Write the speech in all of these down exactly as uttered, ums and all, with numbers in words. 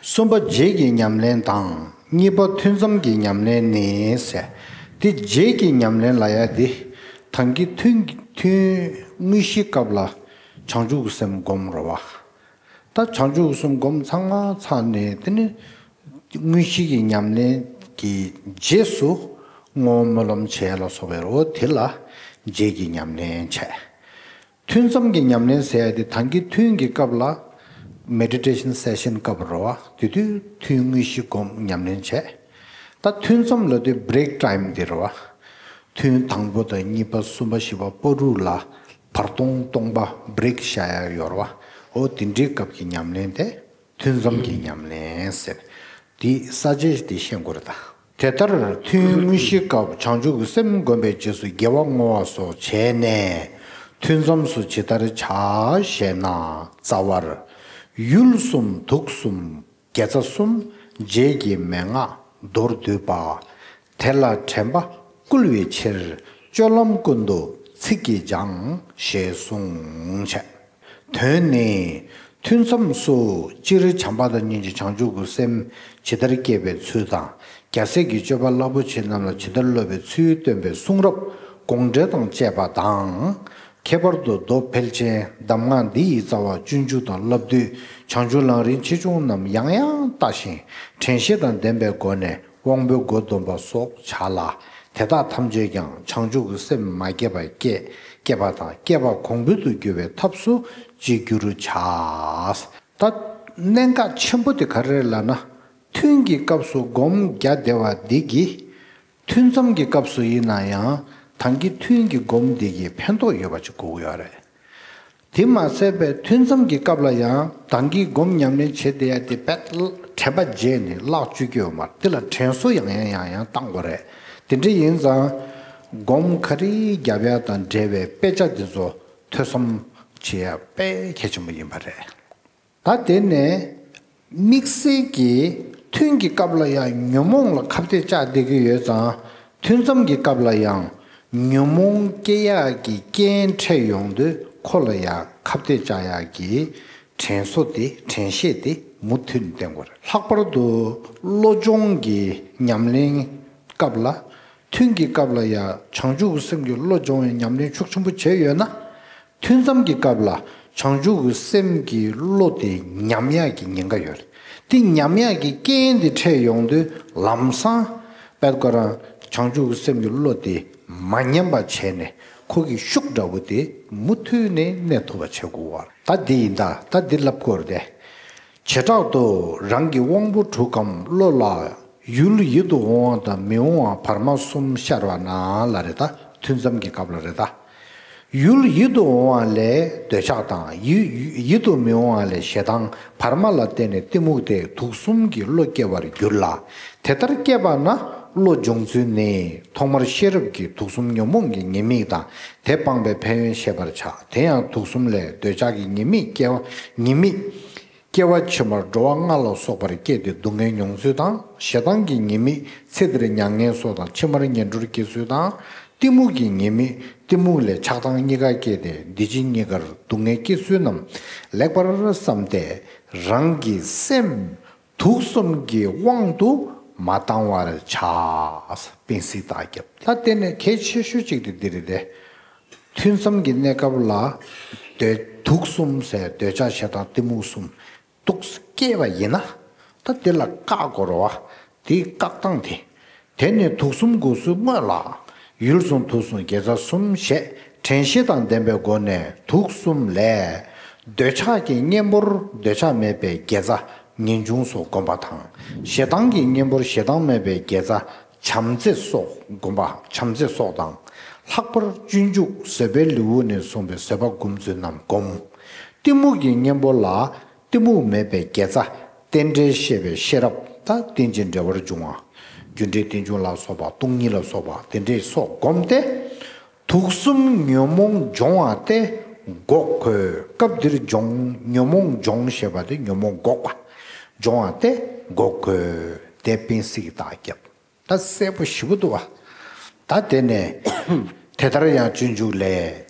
གསུམ་པ་རྗེས་ཀྱི་ཉམས་ལེན་དང་། གཉིས་པ་ཐུན་མཚམས་ཀྱི་ཉམས་ལེན་ནི་ཟེར། དེ་རྗེས་ཀྱི་ཉམས་ལེན་ལབ་ཡ་དེ། ད་གིན་ཐུན་ཐུན་དངོས་གཞིའི་སྐབས་ལ་བྱང་ཆུབ་ཀྱི་སེམས་སྒོམ་རེད་བ། ད་བྱང་ཆུབ་ཀྱི་སེམས་སྒོམ་ཚང་མ་ཚར་ནས་དེ་ནི་དངོས་གཞི་གི་ཉམས་ལེན་གྱི་རྗེས་སུ་བསྔོ་བ་སྨོན་ལམ་བྱེད་ལ་སོགས་པའི་རོ་དེ་ལ་རྗེས་ཀྱི་ཉམས་ལེན་བྱས། ཐུན་མཚམས་ཀྱི་ཉམས་ལེན་ཟེར་ཡ་དེ་ད་གིན་ཐུན་གྱི་སྐབས་ལ་མེ་ཌི་ཊེ་ཤན་སེ་ཤན་སྐབས་རེད་བ། དེ་དུས་ཐུན་དངོས་གཞི་སྒོམ་ཉམས་ལེན་བྱས། ད་ཐུན་མཚམས་ལབ་དུས་བྷི་རེག་ཊའིམ་དེ་རེད་བ། ཐུན་དང་པོ་དང་གཉིས་པ་གསུམ་པ་བཞི་པ་བར་དུ་ལ་བར་སྟོང་སྟོང་པ་བྷི་རེག་བཞག་ཡ་ཡོད་རེད་བ། འོ་དེ་འདྲའི་སྐབས་ཀྱི་ཉམས་ལེན་དེ་ཐུན་མཚམས་ཀྱི་ཉམས་ལེན་ཟེར། དེའི་ས་བཅད་དེ་ཤེས་དགོས་རེད་ད། དེ་ལྟར་ཐུན་དངོས་གཞིའི་སྐབས་བྱང་ཆུབ་ཀྱི་སེམས་བསྒོམ་པའི་རྗེས་སུ་དགེ་བ་བསྔོ་བ་སོགས་བྱས་ནས། ཐུན་མཚམས་སུ་ཇི་ལྟར་བྱ་ཞེ་ན། རྩ་བར་ཡུལ་གསུམ་དུག་གསུམ་དགེ་རྩ་གསུམ་རྗེས་ཀྱི་མན་ངག་མདོར་བསྡུས་པ། དེ་ལ་དྲན་པ་བསྐུལ་བའི་ཕྱིར་སྤྱོད་ལམ་ཀུན་ཏུ་ཚིག་གིས་སྦྱང་ཞེས་གསུངས་བྱས། དོན་ནི། ཐུན་མཚམས་སུ་སྤྱིར་བྱམས་པ་དང་སྙིང་རྗེ་བྱང་ཆུབ་ཀྱི་སེམས་ཇི་ལྟར་བསྐྱེད་པའི་ཚུལ་དང་། རྒྱལ་སྲས་ཀྱི་སྤྱོད་པ་རླབས་པོ་ཆེ་རྣམས་ལ་ཇི་ལྟར་སློབ་པའི་ཚུལ་སྟོན་པའི་གསུང་རབ་དགོངས་འགྲེལ་དང་བཅས་པ་དང་། ཁྱད་པར་དུ་མདོ་ཕལ་ཆེར་གདམས་ངག་འདི་ཡི་རྩ་བ་སྤྱོད་འཇུག་དང་བསླབ་བཏུས་བྱང་ཆུབ་ལམ་རིམ་ཆེ་ཆུང་རྣམས་ཡང་ཡང་བལྟ་ཞིང་དྲན་ཤེས་དང་ལྡན་པའི་སྒོ་ནས་དབང་པོའི་སྒོ་འདོན་པ་སོགས་བྱ་ལ། དེ་དག་ཐམས་ཅད་ཀྱང་བྱང་ཆུབ་ཀྱི་སེམས་མ་སྐྱེས་པ་སྐྱེ་སྐྱེས་པ་དང་སྐྱེས་པ་གོང་འཕེལ་དུ་འགྱུར་བའི་ཐབས་སུ་ཅིས་འགྱུར་བྱ། ད་གནད་འགག་ཆེན་པོ་དེ་ག་རེ་རེད་ལབ་ན། ཐུན་གྱི་སྐབས་སུ་སྒོམ་རྒྱ་བདེ་བ་འདི་གིས། ཐུན་མཚམས་ཀྱི་སྐབས་སུ་ཡིན་ན་ཡང་ད་གིན་ཐུན་གྱི་སྒོམ་འདི་གིས་ཕན་ཐོགས་ཡོད་པ་ཅིག་གོ་གི་ཡོད་རེད། དེ་མ་ཟད་པའི་ཐུན་མཚམས་ཀྱི་སྐབས་ལ་ཡང་ད་གིན་སྒོམ་ཉམས་ལེན་བྱེད་བསྡད་ཡ་དེ་དཔེ་དྲན་པ་བརྗེད་ནས་བརླག་བཅུག་གི་ཡོད་མ་རེད། དེ་ལ་དྲན་གསོ་ཡང་ཡང་ཡང་ཡང་བཏང་དགོས་རེད། དེ་འདྲ་ཡིན་ཙང་། སྒོམ་ག་རེ་རྒྱབ་ཡ་དང་འབྲེལ་བའི་དཔེ་ཆ་འདི་ཚོ་ཐོས་བསམ་བྱེད་ཡ་དཔེ་གལ་ཆེན་པོ་ཡིན་པ་རེད། ད་དེ་ནས་དམིགས་བསལ་གྱིས་ཐུན་གྱི་སྐབས་ལ་ཡང་ཉོན་མོངས་ལ་ཁ་གཏད་བཅག་བསྡད་ཀྱི་ཡོད་ཙང་། ཐུན་མཚམས་ཀྱི་སྐབས་ལ་ཡང་ཉོན་མོངས་སྐྱེ་ཡག་གི་རྐྱེན་འཕྲད་ཡོང་དུས་ཁོ་ལ་ཡང་ཁ་གཏད་བཅག་ཡག་གི་དྲན་གསོ་དེ་དྲན་ཤེས་དེ་མུ་མཐུད་ནས་བསྟེན་དགོས་རེད། ལྷག་པར་དུ་བློ་སྦྱོང་གི་ཉམས་ལེན་སྐབས་ལ། ཐུན་གྱི་སྐབས་ལ་ཡང་བྱང་ཆུབ་ཀྱི་སེམས་ཀྱི་བློ་སྦྱོང་བའི་ཉམས་ལེན་ཤུགས་ཆེན་པོ་བྱས་ཡོད་ན། ཐུན་མཚམས་ཀྱི་སྐབས་ལ་བྱང་ཆུབ་ཀྱི་སེམས་ཀྱི་བློ་དེ་ཉམས་ཡག་གི་ཉེན་ཁ་ཡོད་རེད། དེ་ཉམས་ཡག་གི་རྐྱེན་དེ་འཕྲད་ཡོང་དུས་ལམ་སང་དཔེ་ཁོ་རང་བྱང་ཆུབ་ཀྱི་སེམས་ཀྱི་བློ་དེ་མ་ཉམས་པ་བྱས་ནས་ཁོ་གི་ཤུགས་འདྲ་བོ་དེ་མུ་མཐུད་ནས་གནས་ཐུབ་པ་བྱེད་དགོས་པ་རེད། ད་འདི་ཡིན་ད་ད་འདི་ལབ་དགོས་རེད་དེ། བྱེ་བྲག་ཏུ་རང་གི་དབང་པོ་དྲུག་གམ་བློ་ལ་ཡུལ་ཡིད་དུ་འོང་བ་དང་མི་འོང་བ་བར་མ་གསུམ་ཤར་བ་ན་ལ་རེད་ད། ཐུན་མཚམས་ཀྱི་སྐབས་ལ་རེད་ད། ཡུལ་ཡིད་དུ་འོང་བ་ལས་འདོད་ཆགས་དང་ཡུལ་ཡིད་དུ་མི་འོང་བ་ལས་ཞེ་སྡང་བར་མ་ལ་བརྟེན་ནས་གཏི་མུག་སྟེ་དུག་གསུམ་གྱི་བློ་སྐྱེ་བར་འགྱུར་ལ། དེ་ལྟར་སྐྱེས་པ་ན་བློ་སྦྱོང་ཚུལ་ནི། ཐོག་མར་ཤེས་རབ་ཀྱིས་དུག་གསུམ་ཉོན་མོངས་ཀྱི་ཉེས་དམིགས་དང་དེ་སྤངས་པའི་ཕན་ཡོན་ཤེས་པར་བྱ། དེ་ཡང་དུག་གསུམ་ལས་འདོད་ཆགས་ཀྱི་ཉེས་དམིགས་སྐྱེ་བ་ཉེས་དམིགས། སྐྱེ་བ་ཕྱི་མར་འགྲོ་བ་ལྔ་ལ་སོགས་པར་སྐྱེས་ཏེ་སྡུག་བསྔལ་མྱོང་ཚུལ་དང་། ཞེ་སྡང་གི་ཉེས་དམིགས་ཚེ་འདིར་མྱ་ངན་སོགས་དང་ཕྱི་མར་ངན་འགྲོར་སྐྱེ་ཚུལ་དང་། གཏི་མུག་གི་ཉེས་དམིགས་གཏི་མུག་ལས་ཆགས་སྡང་གཉིས་ཀ་སྐྱེས་ཏེ་འདི་ཕྱི་གཉིས་ཀར་སྡུག་བསྔལ་སྐྱེ་ཚུལ་རྣམས་ལེགས་པར་བསམས་ཏེ་རང་གི་སེམས་དུག་གསུམ་གྱི་དབང་དུ་མ་བཏང་བར་བྱ། བེང་སི་ཏ་རྒྱབ། ད་དེ་ནས་གལ་ཆེ་ཤོས་གཅིག་དེ་འདི་རེད་དེ། ཐུན་མཚམས་ཀྱི་གནས་སྐབས་ལ་འདོད་དུག་གསུམ་ཟེར་འདོད་ཆགས་ཞེ་སྡང་གཏི་མུག་གསུམ་དུག་སྐྱེས་པ་ཡིན་ན། ད་དེ་ལ་བཀག་དགོས་རེད་བ། དེའི་བཀག་སྟངས་དེ། དེ་ནི་དུག་གསུམ་འགོག་ཚུལ་དངོས་ལ། ཡུལ་གསུམ་དུག་གསུམ་དགེ་རྩ་གསུམ་ཞེས་དྲན་ཤེས་དང་ལྡན་པའི་སྒོ་ནས་དུག་གསུམ་ལས། འདོད་ཆགས་ཀྱི་གཉེན་པོར་འདོད་ཆགས་མེད་པའི་དགེ་རྩ་ངེས་འབྱུང་སོགས་བསྒོམ་པ་དང་། ཞེ་སྡང་གི་གཉེན་པོར་ཞེ་སྡང་མེད་པའི་དགེ་རྩ་བྱམས་བརྩེ་སོགས་བསྒོམ་པ་བྱམས་བརྩེ་སོགས་དང་། ལྷག་པར་སྤྱོད་འཇུག་བཟོད་པའི་ལེའུ་ནས་གསུངས་པའི་བཟོད་པ་སྒོམ་ཚུལ་རྣམས་བསྒོམ། གཏི་མུག་གི་གཉེན་པོ་ལ། གཏི་མུག་མེད་པའི་དགེ་རྩ་རྟེན་འབྲེལ་བཤད་པའི་ཤེས་རབ་དང་རྟེན་ཅིང་འབྲེལ་བར་འབྱུང་བ། རྒྱུ་འབྲས་རྟེན་འབྱུང་ལ་སོགས་པ་སྟོང་ཉིད་ལ་སོགས་པ་དེ་འདྲས་སོགས་བསྒོམས་ཏེ། དུག་གསུམ་ཉོན་མོངས་སྦྱོང་བ་སྟེ་འགོག་དགོས། སྐབས་འདིར་སྦྱོང་ཉོན་མོངས་སྦྱོང་ཞེས་པ་དེ་ཉོན་མོངས་འགོག་པ། སྦྱོང་བ་སྟེ་འགོག་དགོས། དེ་བེང་སི་ཏ་རྒྱབ། ད་གསལ་པོ་ཞེ་པོ་འདུག་བ། ད་དེ་ནས་ དེ་ལྟར་ཡང་སྤྱོད་འཇུག་ལས།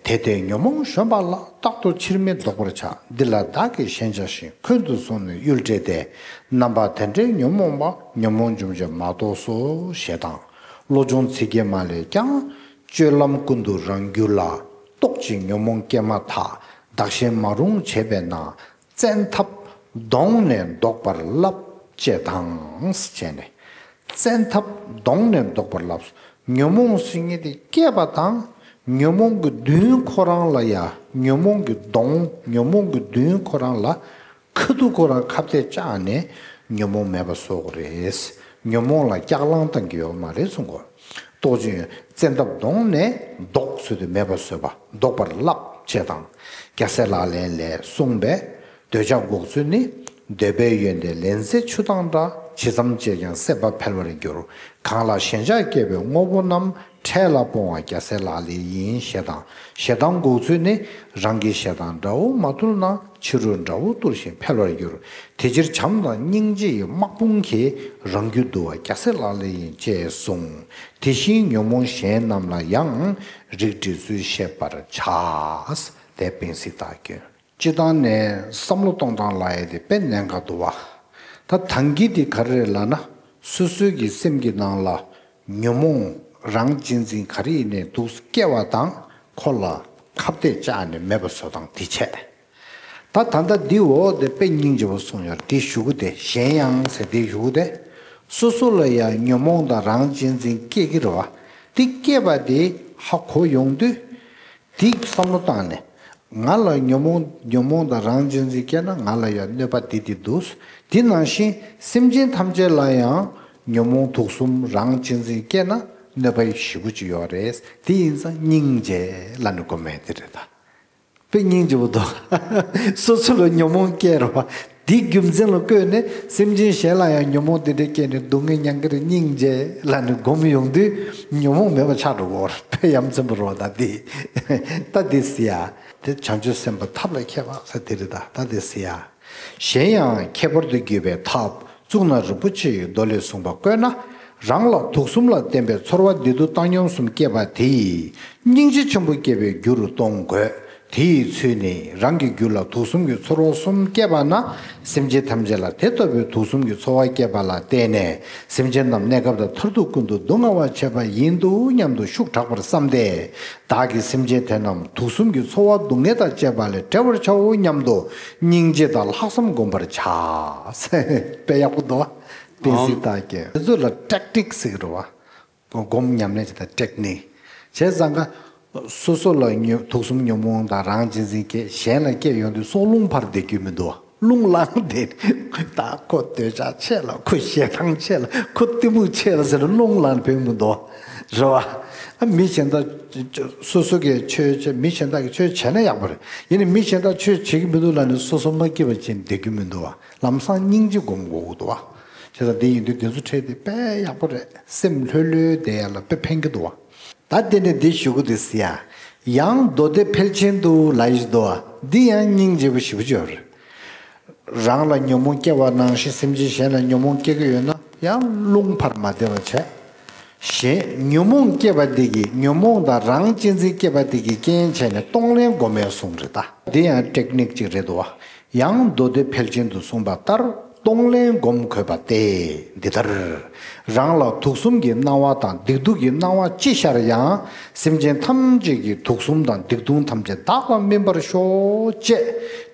དེ་སྟེ་ཉོན་མོངས་གཞོམ་པ་ལ། རྟག་ཏུ་ཕྱིར་མི་ལྡོག་པར་བྱ། འདི་ལ་བདག་གིས་ཞེན་བྱ་ཞིང་། འཁོན་དུ་བཟུང་ནས་གཡུལ་བྲལ་ཏེ། རྣམ་པ་དེ་འདྲའི་ཉོན་མོངས་པ། ཉོན་མོངས་འཇོམས་བྱེད་མ་གཏོགས་སོ། ཞེས་དང་། བློ་སྦྱོང་ཚིག་བརྒྱད་མ་ལས་ཀྱང་། སྤྱོད་ལམ་ཀུན་ཏུ་རང་རྒྱུད་ལ། རྟོག་ཅིང་ཉོན་མོངས་སྐྱེས་མ་ཐག། བདག་གཞན་མ་རུངས་བྱས་པས་ན། བཙན་ཐབས་གདོང་ནས་བཟློག་པར་བསླབ། ཅེས་དང་། ཅེས་ནས། བཙན་ཐབས་གདོང་ནས་བཟློག་པར་བསླབ། ཉོན་མོངས་ཟེར་མཁན་དེ་སྐྱེས་པ་དང་། ཉོན་མོངས་ཀྱི་མདུན་ཁོ་རང་ལ་ཡ། ཉོན་མོངས་ཀྱི་གདོང་། ཉོན་མོངས་ཀྱི་མདུན་ཁོ་རང་ལ། ཁ་ཐུག་ཁོ་རང་ཁ་གཏད་བཅག་ནས་ཉོན་མོངས་མེད་པ་བཟོ་དགོས་རེད། ཉོན་མོངས་ལ་སྐྱག་ལང་བཏང་གི་ཡོད་མ་རེད་གསུང་གོ། རྟོག་ཅིང་བཙན་ཐབས་གདོང་ནས་བཟློག་ཟེར་དུས་མེད་པ་བཟོས་པ། བཟློག་པར་བསླབ། ཅེས་དང་། རྒྱལ་སྲས་ལག་ལེན་ལས་གསུངས་པས། འདོད་ཆགས་འགོག་ཚུལ་ནི། འདོད་པའི་ཡོན་ཏན་ལན་ཚྭའི་ཆུ་དང་འདྲ། ཇི་ཙམ་སྤྱད་ཀྱང་སྲེད་པ་འཕེལ་བར་འགྱུར། གང་ལ་ཞེན་ཆགས་སྐྱེས་པའི་དངོས་པོ་རྣམས། འཕྲལ་ལ་སྤོང་བ་རྒྱལ་སྲས་ལག་ལེན་ཡིན། ཞེས་དང་། ཞེ་སྡང་འགོག་ཚུལ་ནི། རང་གིས་ཞེ་སྡང་དགྲ་བོ་མ་ཐུལ་ན། ཕྱི་རོལ་དགྲ་བོ་ཐུལ་ཞིང་འཕེལ་བར་འགྱུར། དེ་ཕྱིར་བྱམས་དང་སྙིང་རྗེ་ཡི། དམག་དཔུང་གིས་རང་རྒྱུད་འདུལ་བ་རྒྱལ་སྲས་ལག་ལེན་ཡིན། ཅེས་གསུངས། དེ་བཞིན་ཉོན་མོངས་གཞན་རྣམས་ལ་ཡང་། རིགས་འགྲེ་ཚུལ་བཤད་པར་བྱ། དེ་བེང་སི་ཏ་ཀྱོན། སྤྱིར་བཏང་ནས་བསམ་བློ་གཏོང་སྟངས་ལབ་ཡ་དེ་དཔེ་གནད་འགག་འདུག་བ། ད་ཐང་གི་དེ་ག་རེ་རེད་ལབ་ན། སོ་སོའི་གི་སེམས་ཀྱི་ནང་ལ་ཉོན་མོངས་རང་གཅེས་འཛིན་ག་རེ་ཡིན་ནའི་འདུག་སྐྱེ་བ་དང་ཁོ་ལ་ཁ་གཏད་བཅག་ནས་མེད་པ་བཟོ་སྟངས་དེ་བྱས། ད་ད་ལྟ་འདི་འོ་དེ་དཔེ་སྙིང་རྗེ་པོ་གསུངས་ཡོད་རེད། དེ་ཞུ་གི་དེ་གཞན་ཡང་ཟེར་དེ་ཞུ་གི་དེ། སོ་སོ་ལ་ཡང་ཉོན་མོངས་དང་རང་གཅེས་འཛིན་སྐྱེ་གི་རེད་བ། དེ་སྐྱེས་པ་དེ་ཧ་གོ་ཡོང་དུས། དེ་བསམ་བློ་བཏང་ནས། ང་ལ་ཉོན་མོངས་ཉོན་མོངས་དང་རང་གཅེས་འཛིན་སྐྱེས་ན་ང་ལ་ཡང་གནོད་པ་འདི་འདི་འདུག་དེ་ནང་བཞིན་སེམས་ཅན་ཐམས་ཅད་ལ་ཡང་ཉོན་མོངས་དུག་གསུམ་རང་གཅེས་འཛིན་སྐྱེས་ན་གནོད་པ་ཞེ་པོ་ཅིག་ཡོད་རེད། དེ་ཡིན་ཙང་སྙིང་རྗེ་ལབ་ནས་སྒོམ་མེད་དེ་རེད་ད། དཔེ་སྙིང་རྗེ་པོ་འདུག་སོ་སོ་ལ་ཉོན་མོངས་སྐྱེས་རོ། འདིའི་རྒྱུ་མཚན་ལ་བཀོད་ནས་སེམས་ཅན་གཞན་ལ་ཡང་ཉོན་མོངས་དེ་འདྲ་སྐྱེས་ནས་སྡུག་བསྔལ་མྱང་གི་རེད། སྙིང་རྗེ་ལབ་ནས་སྒོམ་ཡོང་དུས་ཉོན་མོངས་མེད་པ་ཆགས་འགྲོ་གི་རེད། དཔེ་ཡ་མཚན་པོ་རེད་བ། ད་འདི་ད་འདི་ཟེར་ཡ། དེ་བྱང་ཆུབ་སེམས་དཔའ་ཐབས་ལ་མཁས་པ་ཟེར་དེ་རེད། ད་ད་འདི་ཟེར་ཡ། གཞན་ཡང་ཁྱད་པར་དུ་གྱུར་པའི་ཐབས་གཙུག་ན་རིན་པོ་ཆེའི་མདོ་ལས་གསུངས་པ་བཀོད་ན། རང་ལ་དུག་གསུམ་ལ་བརྟེན་པའི་ཚོར་བ་བདེ་སྡུག་བཏང་སྙོམས་གསུམ་སྐྱེས་པ་དེས་སྙིང་རྗེ་ཆེན་པོ་སྐྱེ་བའི་རྒྱུ་རུ་གཏོང་དགོས། དེ་ཡི་ཚུལ་ནི། རང་གི་རྒྱུད་ལ་དུག་གསུམ་གྱི་ཚོར་བ་གསུམ་སྐྱེས་པ་ན། སེམས་ཅན་ཐམས་ཅད་ལ་དེ་ལྟ་བུའི་དུག་གསུམ་གྱི་ཚོར་བ་སྐྱེས་པ་ལ་བརྟེན་ནས་སེམས་ཅན་རྣམས་གནས་སྐབས་དང་མཐར་ཐུག་ཀུན་ཏུ་སྡུག་བསྔལ་བར་བྱེད་པ་ཡིན་འདུག་སྙམ་དུ་ཤུགས་དྲག་པར་བསམས་ཏེ། བདག་གིས་སེམས་ཅན་དེ་རྣམས་དུག་གསུམ་གྱི་ཚོར་བ་སྡུག་བསྔལ་དང་བཅས་པ་ལས་བསྒྲལ་བར་བྱའོ་སྙམ་དུ་སྙིང་རྗེ་དང་ལྷག་བསམ་བསྒོམ་པར་བྱ། དཔེ་ཡག་པོ་འདུག་བ། བེང་སི་ཏ་ཀྱོན། དེ་ཚོ་ལ་ཊེག་ནིག་ཟེར་གི་རེད་བ། སྒོམ་ཉམས་ལེན་བྱེད་སྟངས་ཊེག་ནིག་བྱས་ཙང་ཀ། སོ་སོ་ལ་ཉོ་དུག་གསུམ་ཉོན་མོངས་དང་རང་གཅེས་འཛིན་སྐྱེ། གཞན་ལ་སྐྱེ་ཡོང་དུས་སྲོག་རླུང་འཕར་བསྡད་རྒྱུ་མི་འདུག་བ། རླུང་ལངས་བསྡད། ད་ཁོ་འདོད་ཆགས་ཆེ་ལ། ཁོ་ཞེ་སྡང་ཆེ་ལ། ཁོ་གཏི་མུག་ཆེ་ལ་ཟེར་ནས་རླུང་ལངས་ཕེབས་མི་འདུག་བ། རེད་བ། ཨ་མི་གཞན་དག་སོ་སོ་གིས་ཆོས་བྱེད། མི་གཞན་དག་གིས་ཆོས་བྱས་ན་ཡག་པོ་རེད། ཡིན་ནའི་མི་གཞན་དག་ཆོས་བྱེད་ཀྱི་མི་འདུག་ལབ་ནས་སོ་སོ་མ་སྐྱིད་པ་བྱས་ནས་བསྡད་རྒྱུ་མི་འདུག་བ། ལམ་སང་སྙིང་རྗེ་སྒོམ་དགོས་ཀྱི་འདུག་བ། བྱས་ཙང་འདི་ཡིན་དུས་འདི་ཚོ་ཁྲིད་དེ་དཔེ་ཡག་པོ་རེད། སེམས་ལྷོད་ལྷོད་བསྡད་ཡ་ལ་དཔེ་ཕན་གྱི་འདུག་བ། ད་དེ་ནས་འདི་ཞུ་གི་འདུག་ཟེར་ཡ། ཡང་མདོ་སྡེ་ཕལ་ཆེན་དུ་ལབ་ཡ་ཞིག་འདུག་བ། འདི་ཡང་སྙིང་རྗེ་པོ་ཞེ་པོ་ཅིག་ཡོད་རེད། རང་ལ་ཉོན་མོངས་སྐྱེ་བ་ནང་བཞིན་སེམས་ཅན་གཞན་ལ་ཉོན་མོངས་སྐྱེ་གི་ཡོད་ན་ཡང་རླུང་འཕར་མ་བསྡད་པ་བྱས། གཞན་ཉོན་མོངས་སྐྱེ་བ་འདི་གིས། ཉོན་མོངས་དང་རང་གཅེས་འཛིན་སྐྱེ་བ་འདི་གིས་རྐྱེན་བྱས་ནས་གཏོང་ལེན་སྒོམ་པའི་གསུང་རེད་ད། འདི་ཡང་ཊེག་ནིག་ཅིག་རེད་འདུག་བ། ཡང་མདོ་སྡེ་ཕལ་ཆེན་དུ་གསུངས་པ་ལྟར་གཏོང་ལེན་སྒོམ་དགོས་པ་སྟེ། འདི་ལྟར། རང་ལ་དུག་གསུམ་གྱི་སྣང་བ་དང་སྡིག་སྡུག་གི་སྣང་བ་ཅི་ཤར་ཡང་། སེམས་ཅན་ཐམས་ཅད་ཀྱི་དུག་གསུམ་དང་སྡིག་ལྟུང་ཐམས་ཅད་བདག་ལ་སྨིན་པར་ཤོག་ཅེས་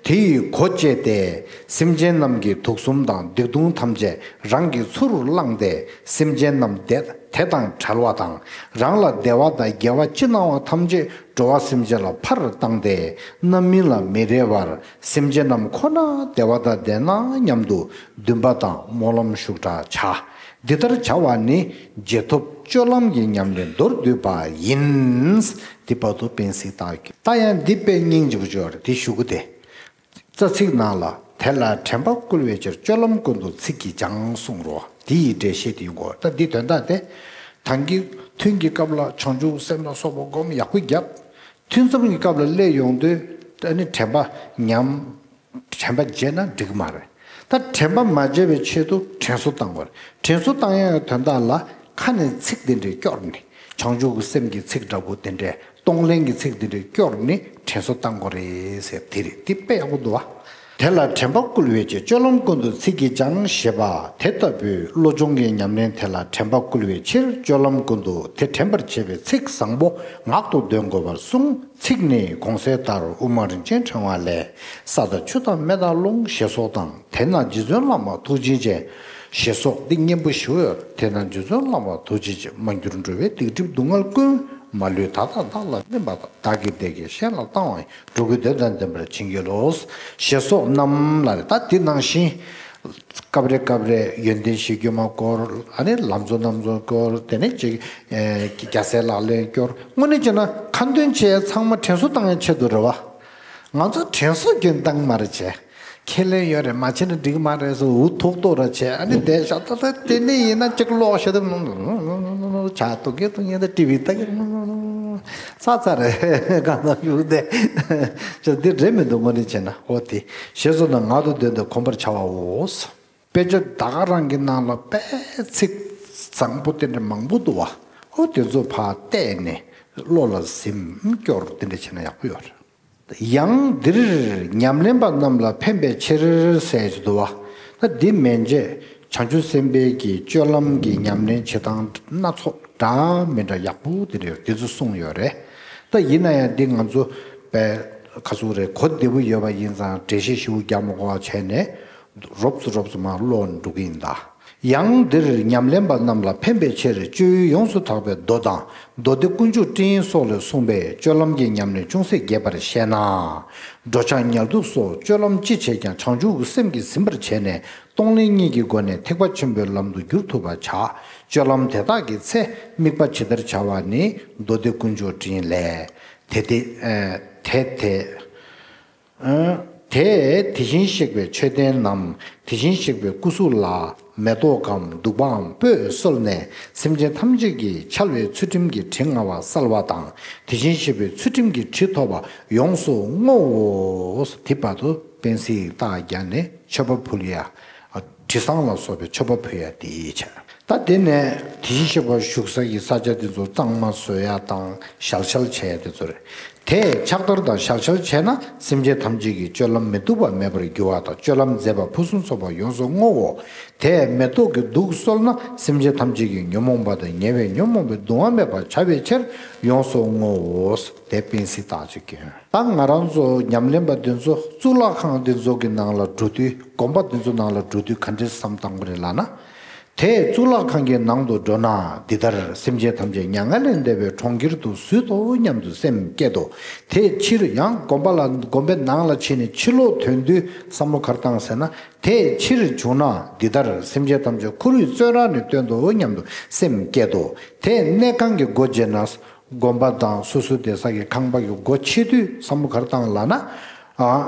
དེ་ཡི་སྒོ་བཅད་དེ། སེམས་ཅན་རྣམས་ཀྱི་དུག་གསུམ་དང་སྡིག་ལྟུང་ཐམས་ཅད་རང་གི་ཚུར་བླངས་ཏེ། སེམས་ཅན་རྣམས་དེ་དེ་དང་བྲལ་བ་དང་། རང་ལ་བདེ་བ་དང་དགེ་བ་ཅི་སྣང་བ་ཐམས་ཅད་འགྲོ་བ་སེམས་ཅན་ལ་ཕར་བཏང་སྟེ། རྣམ་སྨིན་ལ་མི་རེ་བར་སེམས་ཅན་རྣམས་ཁོ་ན་བདེ་བ་དང་ལྡན་ན་སྙམ་དུ་འདུན་པ་དང་སྨོན་ལམ་ཤུགས་དྲག་བྱ། འདི་ལྟར་བྱ་བ་ནི་རྗེས་ཐོབ་སྤྱོད་ལམ་གྱི་ཉམས་ལེན་མདོར་བསྡུས་པ་ཡིན། འདི་བར་དུ་བེང་སི་ཏ་ཀྱོན། ད་ཡང་འདི་དཔེ་སྙིང་རྗེ་པོ་ཅིག་ཡོད་རེད། དེ་ཞུ་གི་དེ། རྩ་ཚིག་ནང་ལ། དེ་ལ་དྲན་པ་བསྐུལ་བའི་ཕྱིར། སྤྱོད་ལམ་ཀུན་ཏུ་ཚིག་གིས་སྦྱང་གསུངས་རོ། དེ་ཡི་འགྲེལ་བཤད་དེ་ཡོང་གོ། ད་འདི་དོན་དག་དེ། ཐང་གི་ཐུན་གྱི་སྐབས་ལ་བྱང་ཆུབ་སེམས་ལ་སོགས་པ་སྒོམ་ཡག་པོ་བརྒྱབ། ཐུན་མཚམས་ཀྱི་སྐབས་ལ་སླེབས་ཡོང་དུས་ཨ་ནི་དྲན་པ་ཉམས། དྲན་པ་བརྗེད་ན་འགྲིག་གི་མ་རེད། ད་དྲན་པ་མ་བརྗེད་པའི་ཆེད་དུ་དྲན་གསོ་བཏང་དགོས་རེད། དྲན་གསོ་བཏང་ཡག་གི་དོན་དག་ལ་ཁ་ནས་ཚིག་དེ་འདྲའི་སྐྱོར་ནས། བྱང་ཆུབ་ཀྱི་སེམས་ཀྱི་ཚིག་འདྲ་པོ་དེ་འདྲས་གཏོང་ལེན་གྱི་ཚིག་དེ་འདྲས་སྐྱོར་ནས་དྲན་གསོ་བཏང་དགོས་རེད་ཟེར་དེ་རེད། དེ་དཔེ་ཡག་པོ་འདུག་བ། དེ་ལ་དྲན་པ་བསྐུལ་བའི་ཕྱིར། སྤྱོད་ལམ་ཀུན་ཏུ་ཚིག་གིས་ཀྱང་ཞེས་པ་དེ་ལྟ་བུའི་བློ་སྦྱོང་གི་ཉམས་ལེན་དེ་ལ་དྲན་པ་བསྐུལ་བའི་ཕྱིར། སྤྱོད་ལམ་ཀུན་ཏུ་དེ་དྲན་པར་བྱེད་པའི་ཚིག་བཟང་པོ་ངག་ཏུ་འདོན་དགོས་པར་གསུངས། ཚིག་ནི་གོང་གསལ་ལྟར་དབུ་མ་རིན་ཆེན་ཕྲེང་བ་ལས། ས་དང་ཆུ་དང་མེ་དང་རླུང་ཞེས་སོགས་དང་། དེས་ན་རྗེ་བཙུན་བླ་མ་ཐུགས་རྗེ་ཅན། ཞེས་སོགས་འདི་སྙན་པོ་ཞུ་ཡོད། དེས་ན་རྗེ་བཙུན་བླ་མ་ཐུགས་རྗེ་ཅན། མ་གྱུར་འགྲོ་བའི་སྡིག་སྒྲིབ་སྡུག་བསྔལ་ཀུན། མ་ལུས་བདག་དང་བདག་ལ་སྨིན་པ་དང་། བདག་གི་བདེ་དགེ་གཞན་ལ་བཏང་བ་ཡི། འགྲོ་ཀུན་བདེ་དང་ལྡན་པར་བྱིན་གྱིས་རློབས། ཞེས་སོགས་རྣམས་ལ་རེད། ད་འདི་ནང་བཞིན་སྐབས་རེ་སྐབས་རེ་ཡོན་ཏན་གཞི་རྒྱུ་མ་སྐོར། ཨ་ནི་ལམ་གཙོ་རྣམ་གཙོ་སྐོར། དེ་ནས་ཅིག་ཨེ་རྒྱལ་སྲས་ལག་ལེན་སྐོར། དངོས་གནས་བྱས་ན་ཁ་འདོན་བྱས་ཚང་མ་དྲན་གསོ་བཏང་ཡའི་ཆེད་དུ་རེད་བ། ང་ཚོ་དྲན་གསོ་རྒྱུན་བཏང་མ་རེད་བྱས། ཁས་ལེན་ཡོད་རེད། མ་བྱས་ན་འགྲིག་མ་རེད་ཟེར་འུ་ཐུག་ཐུག་ར་བྱས། ཨ་ནི་བསྡད་ཤག་ད་ལྟ་དེ་ནས་ཡིན་ན་ཅིག་ཀློག་ཤེས་དུ་ཆ་ཏུ་ཀེ་ཏུ་ཉན་ད་ཊི་བི་ལྟ་གི་ཚ་ཚ་རེད། གང་ལ་ཡོད་དེ་ཅི་འདི་རེད་མི་འདུག་དངོས་གནས་བྱས་ན། ཨོ་དེ་ཞེས་སོགས་རྣམས་ངག་ཏུ་འདོན་ཏེ་གོམས་པར་བྱ་བའོ། དཔེ་ཆ་ད་ག་རང་གི་ནང་ལ་དཔེ་ཚིག་བཟང་པོ་དེ་འདྲ་མང་པོ་འདུག་བ། ཨོ་དེ་ཚོ་ཕར་བལྟས་ནས་བློ་ལ་ཟིན་སྐྱོར་དེ་འདྲ་བྱས་ན་ཡག་པོ་ཡོད་རེད། ཡང་འདིར་ཉམས་ལེན་པ་རྣམས་ལ་ཕན་པའི་ཕྱིར་ཟེར་གྱི་འདུག་བ། ད་འདི་མན་ཆད་བྱང་ཆུབ་སེམས་དཔའི་གི་སྤྱོད་ལམ་གྱི་ཉམས་ལེན་བྱེད་སྟངས་སྣ་ཚོགས་འདྲ་མི་འདྲ་ཡག་པོ་དེ་འདྲ་ཡོད། དེ་ཚོ་གསུངས་ཡོད་རེད། ད་ཡིན་ན་ཡང་འདི་ང་ཚོ་པའི་ཁ་སུ་རེ་གོ་བདེ་པོ་ཡོད་པ་ཡིན་ཙང་འགྲེལ་བཤད་ཞིབ་པོ་རྒྱག་མ་དགོས་པ་བྱས་ནས་རོབ་ཙམ་རོབ་ཙམ་མར་ཀློག་འགྲོ་གི་ཡིན་ད། ཡང་འདིར་ཉམས་ལེན་པ་རྣམས་ལ་ཕན་པའི་ཕྱིར་སྤྱོད་ཡུལ་ཡོངས་སུ་དག་པའི་མདོ་དང་མདོ་སྡེ་ཀུན་འཇུག་སྤྲིན་སོགས་ལས་གསུངས་པའི་སྤྱོད་ལམ་གྱི་ཉམས་ལེན་ཅུང་ཟད་རྒྱས་པར་བཤད་ན། འགྲོ་འཆག་ཉལ་འདུག་སོགས་སྤྱོད་ལམ་ཅི་བྱེད་ཀྱང་བྱང་ཆུབ་ཀྱི་སེམས་ཀྱིས་ཟིན་པར་བྱས་ནས་གཏོང་ལེན་གཉིས་ཀྱི་སྒོ་ནས་ཐེག་པ་ཆེན་པོའི་ལམ་དུ་བསྒྱུར་ཐུབ་པར་བྱ། སྤྱོད་ལམ་དེ་དག་གི་ཚེ་དམིགས་པ་ཇི་ལྟར་བྱ་བ་ནི་མདོ་སྡེ་ཀུན་འཇུག་སྤྲིན་ལས། དེ་དེ་དེ་དེ། དེས་དེ་བཞིན་གཤེགས་པའི་མཆོད་རྟེན་ནམ། དེ་བཞིན་གཤེགས་པའི་སྐུ་གཟུགས་ལ་མེ་ཏོག་གམ་བདུག་པའམ་སྤོས་གསོལ་ནས་སེམས་ཅན་ཐམས་ཅད་ཀྱི་འཆལ་བའི་ཚུལ་ཁྲིམས་ཀྱི་དྲི་ང་བ་བསལ་བ་དང་། དེ་བཞིན་གཤེགས་པའི་ཚུལ་ཁྲིམས་ཀྱི་དྲི་ཐོབ་པ་ཡོངས་སུ་བསྔོའོ། དེ་བར་དུ་པཎ་གཟིགས་རྟགས་བརྒྱབ་ནས་མཆོད་པ་ཕུལ་ཡ། དྲི་བཟང་ལ་སོགས་པའི་མཆོད་པ་ཕུལ་ཡ་དེའི་ཆ། ད་དེ་ནས་དེ་བཞིན་གཤེགས་པ་བཞུགས་ས་ཀྱི་ས་ཆ་དེ་ཚོ་གཙང་མ་བཟོ་ཡ་དང་ཞལ་ཤལ་བྱེད་ཡ་དེ་ཚོ་རེད། དེས་ཕྱག་བསྟར་དང་ཞལ་ཤལ་བྱས་ན་སེམས་ཅན་ཐམས་ཅད་ཀྱི་སྤྱོད་ལམ་མི་སྡུག་པ་མེད་པར་འགྱུར་བ་དང་། སྤྱོད་ལམ་མཛེས་པ་ཕུན་སུམ་ཚོགས་པ་ཡོངས་སུ་བསྔོའོ། དེས་མེ་ཏོག་གི་གདུགས་གསོལ་ན་སེམས་ཅན་ཐམས་ཅད་ཀྱི་ཉོན་མོངས་པ་དང་ཉེ་བའི་ཉོན་མོངས་པའི་གདུང་བ་མེད་པར་བྱ་བའི་ཕྱིར་ཡོངས་སུ་བསྔོའོ། དེ་པཎ་གཟིགས་རྟགས་ཅིག་གྱོན། ད་ང་རང་ཚོ་ཉམས་ལེན་པ་འདི་ཚོ་གཙུག་ལག་ཁང་འདི་ཚོ་གི་ནང་ལ་འགྲོ་དུས་དགོན་པ་འདི་ཚོ་ནང་ལ་འགྲོ་དུས་ག་འདྲས་བསམ་བཏང་དགོས་རེད་ལབ་ན། དེས་གཙུག་ལག་ཁང་གི་ནང་དུ་འགྲོ་ན་འདི་ལྟར་སེམས་ཅན་ཐམས་ཅད་མྱ་ངན་ལས་འདས་པའི་གྲོང་ཁྱེར་དུ་བཞུད་དོ་སྙམ་དུ་སེམས་བསྐྱེད་དོ། དེ་ཕྱིར་ཡང་དགོན་པ་ལ་དགོན་པའི་ནང་ལ་ཕྱིན་ནས་ཕྱིར་ལོག་ཐོན་དུས་བསམ་བློ་ག་རེ་བཏང་ཟེར་ན། དེ་ཕྱིར་བྱུང་ན་འདི་ལྟར་སེམས་ཅན་ཐམས་ཅད་ཁོ་རའི་བཙོན་རར་ནི་སྟོན་ཏོ་སྙམ་དུ་སེམས་བསྐྱེད་དོ། དེ་གནས་ཁང་གི་སྒོ་འབྱེད་ན། དགོན་པ་དང་སོ་སོའི་བསྡད་ས་གི་ཁང་པ་གི་སྒོ་ཕྱེ་དུས་བསམ་བློ་ག་རེ་བཏང་ལབ་ན། ཨ།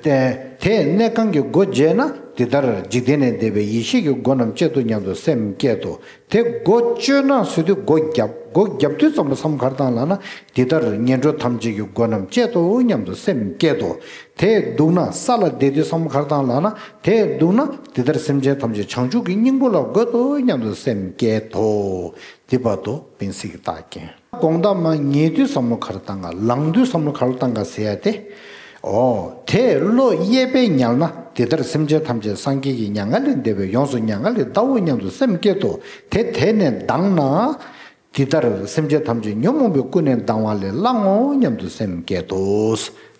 དེ་དེ་གནས་ཁང་གི་སྒོ་འབྱེད་ན་འདི་ལྟར་འཇིག་རྟེན་ལས་འདས་པའི་ཡེ་ཤེས་ཀྱི་སྒོ་རྣམས་སྤྱད་དོ་སྙམ་དུ་སེམས་བསྐྱེད་དོ། དེ་སྒོ་གཅོད་ན་ཟེར་དུས་སྒོ་བརྒྱབ། སྒོ་བརྒྱབ་དུས་ཙམ་པ་བསམ་བློ་ག་རེ་བཏང་ལབ་ན། འདི་ལྟར་ངན་འགྲོ་ཐམས་ཅད་ཀྱི་སྒོ་རྣམས་སྤྱད་དོ་སྙམ་དུ་སེམས་བསྐྱེད་དོ། དེ་འདུག་ན་ས་ལ་བསྡད་དུས་བསམ་བློ་ག་རེ་བཏང་ལབ་ན། དེ་འདུག་ན་འདི་ལྟར་སེམས་ཅན་ཐམས་ཅད་བྱང་ཆུབ་ཀྱི་སྙིང་པོ་ལ་འགོད་དོ་སྙམ་དུ་སེམས་བསྐྱེད་དོ། དེ་བར་དུ་པཎ་གཟིགས་ཀྱི་རྟགས་བསྐྱོན། དགོང་དག་མར་ཉལ་དུས་བསམ་བློ་ག་རེ་བཏང་ག་ལངས་དུས་བསམ་བློ་ག་རེ་བཏང་ག་ཟེར་ཡ་དེ། ཨོ། དེས་བློ་གཡས་པས་ཉལ་ན་འདི་ལྟར་སེམས་ཅན་ཐམས་ཅད་སངས་རྒྱས་ཀྱི་མྱ་ངན་ལས་འདས་པའི་ཡོངས་སུ་མྱ་ངན་ལས་འདའོ་སྙམ་དུ་སེམས་བསྐྱེད་དོ། དེ་དེད་ནས་ལྡང་ན། འདི་ལྟར་སེམས་ཅན་ཐམས་ཅད་ཉོན་མོངས་པས་ཀུན་ནས་ལྡང་བ་ལས་བསླང་ངོ་སྙམ་དུ་སེམས་བསྐྱེད་དོ།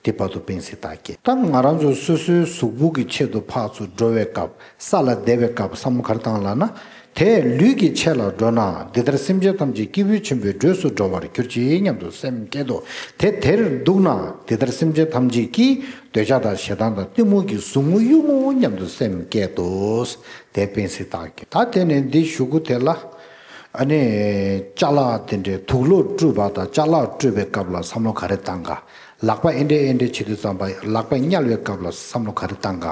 དེ་བར་དུ་པཎ་གཟིགས་རྟགས་བསྐྱོན། ད་ང་རང་ཚོ་སོ་སོའི་གཟུགས་པོ་གི་ཆེད་དུ་ཕར་ཚུར་འགྲོ་བའི་སྐབས། ས་ལ་བསྡད་པའི་སྐབས་བསམ་བློ་ག་རེ་བཏང་ལབ་ན། དེས་ལུས་ཀྱི་ཆེད་ལ་འགྲོ་ན་འདི་ལྟར་སེམས་ཅན་ཐམས་ཅད་སྐྱེས་བུའི་ཆེན་པོའི་འགྲོས་སུ་འགྲོ་བར་གྱུར་ཅིག་སྙམ་དུ་སེམས་བསྐྱེད་དོ། དེ་དེར་འདུག་ན་འདི་ལྟར་སེམས་ཅན་ཐམས་ཅད་ཀྱིས་འདོད་ཆགས་དང་ཞེ་སྡང་དང་གཏི་མུག་གི་ཟུག་རྔུ་གཡུག་ངོ་སྙམ་དུ་སེམས་བསྐྱེད་དོ། དེ་པཎ་གཟིགས་རྟགས་བསྐྱོན། ད་དེ་ནས་འདི་གཞུག་གུ་དེ་ལ། ཨ་ནི། ཅ་ལག་དེ་འདྲའི་དུག་ལོག་བཀྲུས་པ་དང་ཅ་ལག་བཀྲུས་པའི་སྐབས་ལ་བསམ་བློ་ག་རེ་བཏང་ག་ལག་པ་ཨེ་འདྲས་ཨེ་འདྲས་བྱེད་དུས་ཙམ་པ་ལག་པ་བསྙལ་བའི་སྐབས་ལ་བསམ་བློ་ག་རེ་བཏང་ག་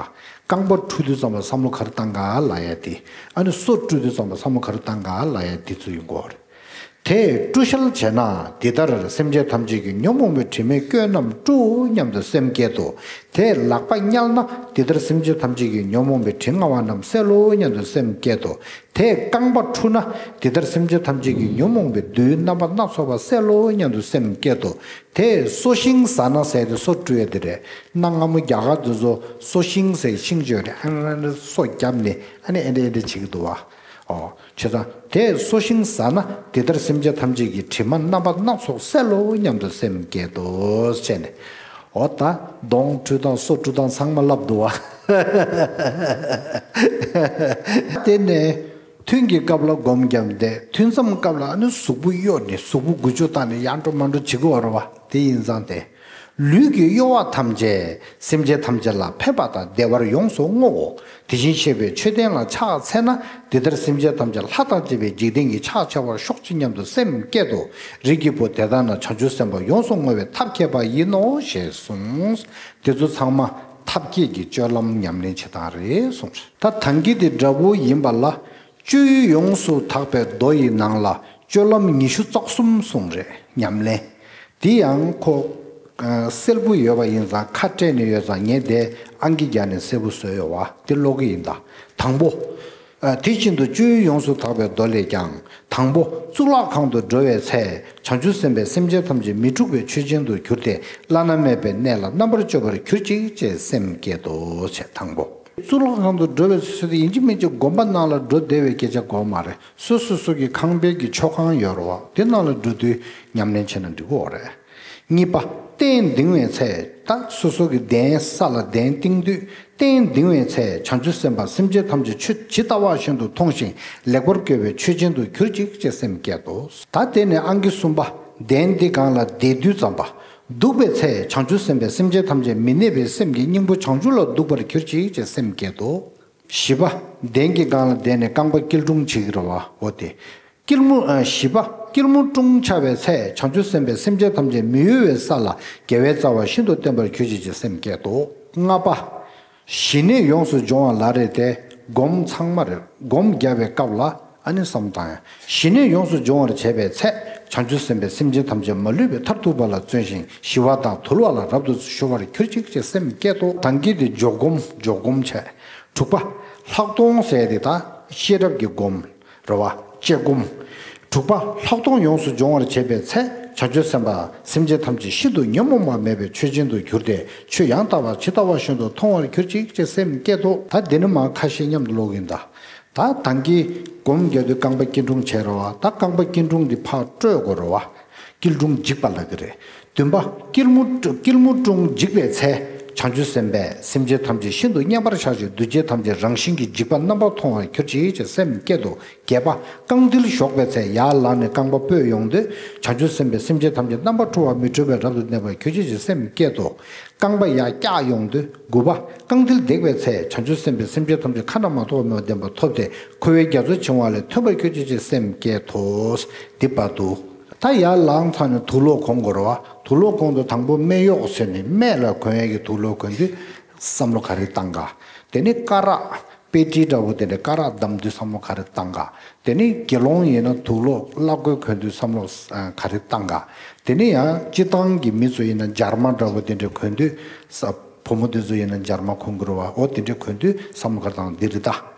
རྐང་པ་འཁྲུ་དུས་ཙམ་པ་བསམ་བློ་ག་རེ་བཏང་ག་ལབ་ཡ་དེ། ཨ་ནི་སོ་བཀྲུ་དུས་ཙམ་པ་བསམ་བློ་ག་རེ་བཏང་ག་ལབ་ཡ་དེ་ཚོ་ཡིན་དགོས་རེད། དེས་བཀྲུ་བཤལ་བྱས་ན་འདི་ལྟར་སེམས་ཅན་ཐམས་ཅད་ཀྱི་ཉོན་མོངས་པའི་དྲི་མའི་སྐྱོན་རྣམས་བཀྲུའོ་སྙམ་དུ་སེམས་བསྐྱེད་དོ། དེས་ལག་པ་བསྙལ་ན་འདི་ལྟར་སེམས་ཅན་ཐམས་ཅད་ཀྱི་ཉོན་མོངས་པའི་དྲི་ང་བ་རྣམས་སེལ་ལོ་སྙམ་དུ་སེམས་བསྐྱེད་དོ། དེས་རྐང་པ་འཁྲུ་ན་འདི་ལྟར་སེམས་ཅན་ཐམས་ཅད་ཀྱི་ཉོན་མོངས་པའི་བདུད་རྣམ་པ་སྣ་ཚོགས་པ་སེལ་ལོ་སྙམ་དུ་སེམས་བསྐྱེད་དོ། དེས་སོ་ཤིང་ཟ་ན་ཟེར་ཏེ་སོ་བཀྲུ་ཡ་དེ་རེད། གནའ་སྔ་མོ་རྒྱ་གར་དེ་ཚོ་སོ་ཤིང་ཟེར་ཤིང་ཅིག་ཡོད་རེད། ཨ་ནི་སོ་བརྒྱབ་ནས་ཨ་ནི་ཨེ་འདྲ་ཨེ་འདྲ་བྱེད་ཀྱི་འདུག་བ། ཨོ། བྱས་ཙང་དེས་སོ་ཤིང་ཟ་ན་འདི་ལྟར་སེམས་ཅན་ཐམས་ཅད་ཀྱི་དྲི་མ་རྣམ་པ་སྣ་ཚོགས་སེལ་ལོ་སྙམ་དུ་སེམས་བསྐྱེད་དོ་བྱས་ནས། ཨོ་ད་གདོང་བཀྲུ་དང་སོ་བཀྲུ་དང་ཚང་མ་ལབ་འདུག་བ། དེ་ནས་ཐུན་གྱི་སྐབས་ལ་སྒོམ་བརྒྱབ་སྟེ་ཐུན་མཚམས་སྐབས་ལ་ཨ་ནི་གཟུགས་པོ་གཡོ་ནས་གཟུགས་པོ་འགུལ་སྐྱོད་བཏང་ནས་ཡར་འགྲོ་མར་འགྲོ་བྱེད་དགོས་པ་རེད་བ། དེ་ཡིན་ཙང་དེ། ལུས་ཀྱི་གཡོ་བ་ཐམས་ཅད་སེམས་ཅན་ཐམས་ཅད་ལ་ཕན་པ་དང་བདེ་བར་ཡོངས་སུ་བསྔོའོ། དེ་བཞིན་གཤེགས་པའི་མཆོད་རྟེན་ལ་ཕྱག་འཚལ་ན་འདི་ལྟར་སེམས་ཅན་ཐམས་ཅད་ལྷ་དང་བཅས་པའི་འཇིག་རྟེན་གྱི་ཕྱག་བྱ་བར་ཤོག་ཅིག་སྙམ་དུ་སེམས་བསྐྱེད་དོ། རིགས་ཀྱི་བུ་དེ་ལྟ་ན་བྱང་ཆུབ་སེམས་དཔའ་ཡོངས་སུ་བསྔོ་བའི་ཐབས་མཁས་པ་ཡིན་ནོ་ཞེས་གསུངས། དེ་ཚོ་ཚང་མ་ཐབས་མཁས་ཀྱི་སྤྱོད་ལམ་ཉམས་ལེན་བྱེད་སྟངས་རེད་གསུངས། ད་ཐང་གི་དེ་འདྲ་བོ་ཡིན་པ་ལ། བཅུད་ཡོངས་སུ་དག་པའི་མདོ་ཡི་ནང་ལ་སྤྱོད་ལམ་ཉི་ཤུ་རྩ་གསུམ་གསུངས་རེད། ཉམས་ལེན། དེ་ཡང་ཁོ། ཨ། གསལ་པོ་ཡོད་པ་ཡིན་ཙང་ཁ་སྤྲད་ནས་ཡོད་ཙང་ངས་དེ་ཨང་ཀི་བརྒྱབ་ནས་གསལ་པོ་བཟོས་ཡོད་བ་དེ་ཀློག་གི་ཡིན་ད། དང་པོ། ཨ། དེ་བཞིན་དུ་བཅུད་ཡོངས་སུ་དག་པའི་མདོ་ལས་ཀྱང་དང་པོ་གཙུག་ལག་ཁང་དུ་འགྲོ་བའི་ཚེ་བྱང་ཆུབ་སེམས་དཔའི་སེམས་ཅན་ཐམས་ཅད་མི་འཁྲུགས་པའི་ཆོས་ཅན་དུ་གྱུར་ཏེ་བླ་ན་མེད་པའི་གནས་ལ་རྣམ་པར་སྤྱོད་པར་གྱུར་ཅིག་ཅེས་སེམས་བསྐྱེད་དོ་ཞེས་དང་པོ། གཙུག་ལག་ཁང་དུ་འགྲོ་བའི་ཚུལ་དེ་ཡིན་གཅིག་མིན་གཅིག་དགོན་པ་ནང་ལ་འགྲོ་བདེ་བའི་སྐད་ཆ་དགོས་མ་རེད། སོ་སོ་སོ་གི་ཁང་པའི་གི་མཆོད་ཁང་ཡོད་རེད་བ། དེ་ནང་ལ་འགྲོ་དུས་ཉམས་ལེན་བྱས་ན་འགྲིག་གི་རེད། གཉིས་པ། རྟེན་འདིང་བའི་ཚེ་ད་སོ་སོ་གི་གདན་ས་ལ་གདན་བཏིང་དུས་རྟེན་འདིང་བའི་ཚེ་བྱང་ཆུབ་སེམས་དཔའ་སེམས་ཅན་ཐམས་ཅད་ཆོས་ཇི་ལྟ་བ་བཞིན་དུ་མཐོང་ཞིང་ལེགས་པར་བཀོད་པའི་ཆོས་ཅན་དུ་གྱུར་ཅིག་ཅེས་སེམས་བསྐྱེད་དོ། ད་དེ་ནས་ཨང་ཀི་གསུམ་པ། གདན་འདི་སྒང་ལ་བསྡད་དུས་ཙམ་པ། འདུག་པའི་ཚེ་བྱང་ཆུབ་སེམས་དཔའི་སེམས་ཅན་ཐམས་ཅད་མི་གནས་པའི་སེམས་ཀྱི་སྙིང་པོ་བྱང་ཆུབ་ལ་འདུག་པར་གྱུར་ཅིག་ཅེས་སེམས་བསྐྱེད་དོ། བཞི་པ། གདན་གྱི་སྒང་ལ་བསྡད་ནས་རྐང་པ་སྐྱིལ་ཀྲུང་བྱེད་ཀྱི་རེད་བ། འོ་དེ། སྐྱིལ་མོ། ཨ། བཞི་པ། སྐྱིལ་མོ་ཀྲུང་འཆའ་བའི་ཚེ་བྱང་ཆུབ་སེམས་དཔའི་སེམས་ཅན་ཐམས་ཅད་མི་གཡོ་བའི་ས་ལ་དགེ་བའི་རྩ་བ་ཤིན་ཏུ་བརྟན་པར་གྱུར་ཅིག་ཅེས་སེམས་བསྐྱེད་དོ། ལྔ་པ། ཞི་གནས་ཡོངས་སུ་སྦྱོང་བ་ལ་རེ་སྟེ་སྒོམ་ཚང་མ་རེད། སྒོམ་བརྒྱབ་པའི་སྐབས་ལ་ཨ་ནི་བསམ་བཏང་ཡ། ཞི་གནས་ཡོངས་སུ་སྦྱོང་བར་བྱེད་པའི་ཚེ་བྱང་ཆུབ་སེམས་དཔའི་སེམས་ཅན་ཐམས་ཅད་མ་ལུས་པའི་མཐར་ཐུག་པ་ལ་བརྩོན་ཞིང་ཞི་བ་དང་དུལ་བ་ལ་རབ་ཏུ་གཞོལ་བར་གྱུར་ཅིག་ཅེས་སེམས་བསྐྱེད་དོ། དང་གི་དེ་འཇོག་སྒོམ་འཇོག་སྒོམ་བྱས། དྲུག་པ། ལྷག་མཐོང་ཟེར་དེ་ད་ཤེས་རབ་ཀྱི་སྒོམ། རེད་བ། དཔྱད་སྒོམ། དྲུག་པ། ལྷག་མཐོང་ཡོངས་སུ་སྦྱོང་བར་བྱེད་པའི་ཚེ་བྱང་ཆུབ་སེམས་དཔའ་སེམས་ཅན་ཐམས་ཅད་ཤིན་ཏུ་ཉོན་མོངས་པ་མེད་པའི་ཆོས་ཅན་དུ་གྱུར་ཏེ་ཆོས་ཡང་དག་པ་ཇི་ལྟ་བ་བཞིན་དུ་མཐོང་བར་གྱུར་ཅིག་ཅེས་སེམས་བསྐྱེད་དོ། ད་འདི་ནི་མར་ཁ་ཤས་མཉམ་དུ་ཀློག་གི་ཡིན་ད། ད་དང་གི་སྒོམ་རྒྱག་དུས་རྐང་པ་སྐྱིལ་ཀྲུང་བྱས་རེད་བ། ད་རྐང་པ་སྐྱིལ་ཀྲུང་འདི་ཕར་སྤྲོད་དགོས་རེད་བ། སྐྱིལ་ཀྲུང་འཇིགས་པ་ལབ་ཀྱི་རེད། བདུན་པ། སྐྱིལ་མོ་སྐྱིལ་མོ་ཀྲུང་འཇིགས་པའི་ཚེ་བྱང་ཆུབ་སེམས་དཔས་སེམས་ཅན་ཐམས་ཅད་ཤིན་ཏུ་མཉེས་པར་བཞག་ཅིང་འདུ་བྱེད་ཐམས་ཅད་རང་བཞིན་གྱིས་འཇིགས་པ་རྣམ་པར་མཐོང་བར་གྱུར་ཅིག་ཅེས་སེམས་བསྐྱེད་དོ། བརྒྱད་པ། རྐང་མཐིལ་གཞོག་པའི་ཚེ་ཡར་ལངས་ནས་རྐང་པ་སྤོས་ཡོང་དུས་བྱང་ཆུབ་སེམས་དཔས་སེམས་ཅན་ཐམས་ཅད་རྣམ་པར་འཁྲུལ་བ་མི་འཁྲུལ་བས་རབ་ཏུ་གནས་པར་གྱུར་ཅིག་ཅེས་སེམས་བསྐྱེད་དོ། རྐང་པ་ཡར་བཀྱག་ཡོང་དུས། དགུ་པ། རྐང་མཐིལ་འདེགས་པའི་ཚེ་བྱང་ཆུབ་སེམས་དཔས་སེམས་ཅན་ཐམས་ཅད་ཁ་ན་མ་ཐོ་བ་མེད་པར་བདེན་པར་ཐོབ་སྟེ་འཁོར་བའི་རྒྱ་མཚོ་བྱིང་བ་ལས་ཐོན་པར་གྱུར་ཅིག་ཅེས་སེམས་བསྐྱེད་དོ། འདི་བར་དུ། ད་ཡར་ལངས་ཚར་ནས་དུག་ལོག་གོན་དགོས་རེད་བ། དུག་ལོག་གོན་དུས་དང་པོ་སྨད་གཡོགས་ཟེར་ནས་སྨད་ལ་གོན་ཡས་ཀྱི་དུག་ལོག་གོན་དུས་བསམ་བློ་ག་རེ་བཏང་ག། དེ་ནས་སྐ་རགས། དཔེ་ཁྲིད་འདྲ་བོ་དེ་འདྲའི་སྐ་རགས་བསྡམས་དུས་བསམ་བློ་ག་རེ་བཏང་ག། དེ་ནས་དགེ་སློང་ཡིན་ན་དུག་ལོག་བླ་གོས་གོན་དུས་བསམ་བློ་ག་རེ་བཏང་ག། དེ་ནས་ཡང་སྤྱིར་བཏང་གི་མི་ཚོ་ཡིན་ན་འཇར་མ་འདྲ་བོ་དེ་འདྲ་གོན་དུས་ས། བུ་མོ་དེ་ཚོ་ཡིན་ན་འཇར་མ་གོན་དགོས་རེད་བ། འོ་དེ་འདྲ་གོན་དུས་བསམ་བློ་ག་རེ་བཏང་འདི་རེད་ད།